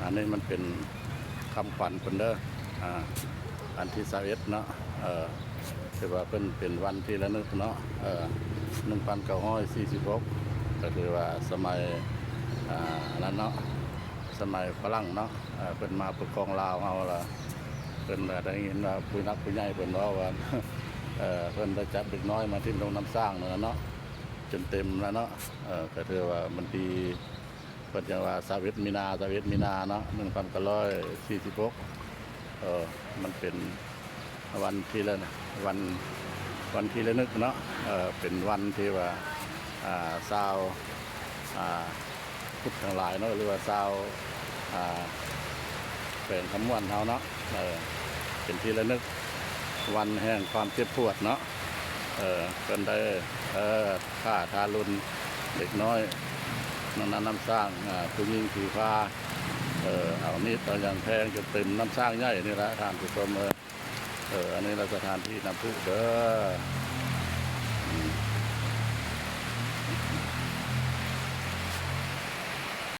ອັນນີ້ມັນເປັນຄຳຂວັນເພິ່ນເດີ ອ່າ ອັນທີຊາວເອັດເນາະ ເອີ ຖືວ່າເພິ່ນເປັນວັນທີ່ລະນຶກເນາະ ເອີ ໜຶ່ງພັນເກົ້າຮ້ອຍສີ່ສິບຫົກ ກໍຖືວ່າສະໄໝ ອ່າ ນັ້ນເນາະ ສະໄໝຝຣັ່ງເນາະ ເອີ ເພິ່ນມາປົກຄອງລາວເຮົາລະ ເພິ່ນລະໄດ້ຍິນວ່າຜູ້ຫຼັກຜູ້ໃຫຍ່ເພິ່ນເວົ້າວ່າ ເອີ ເພິ່ນໄດ້ຈັບເດັກນ້ອຍມາຖິ້ມລົງນ້ຳສ້າງນັ້ນລະເນາະ ຈົນເຕັມລະເນາະ ເອີ ກໍຖືວ່າມັນດີ ເພິ່ນຈັ່ງວ່າຊາວເອັດມີນາ ຊາວເອັດມີນາເນາະ ໜຶ່ງພັນເກົ້າຮ້ອຍສີ່ສິບຫົກ ເອີ ມັນເປັນວັນທີ່ລະ ວັນ ວັນທີ່ລະນຶກເນາະ ເອີ ເປັນວັນທີ່ວ່າ ອ່າ ຊາວ ອ່າ ພຸດທັງຫຼາຍເນາະ ຫຼືວ່າຊາວ ອ່າ ແຂວງຄຳມ່ວນເຮົາເນາະ ເອີ ເປັນທີ່ລະນຶກວັນແຫ່ງຄວາມເຈັບປວດເນາະ ເອີ ເພິ່ນໄດ້ ເອີ ຂ້າທາລຸນເດັກນ້ອຍ ນ້ອງນ້ຳ ນ້ຳສ້າງ ອາ ຜູ້ຍິງຜີພາ ເອີ ເອົາມີດເອົາຫຍັງແທງຈົນເຕັມນ້ຳສ້າງໃຫຍ່ນີ້ລະທ່ານຜູ້ຊົມເອີຍ ເອີ ອັນນີ້ລະສະຖານທີ່ນ້ຳພຸເດີ ອືມ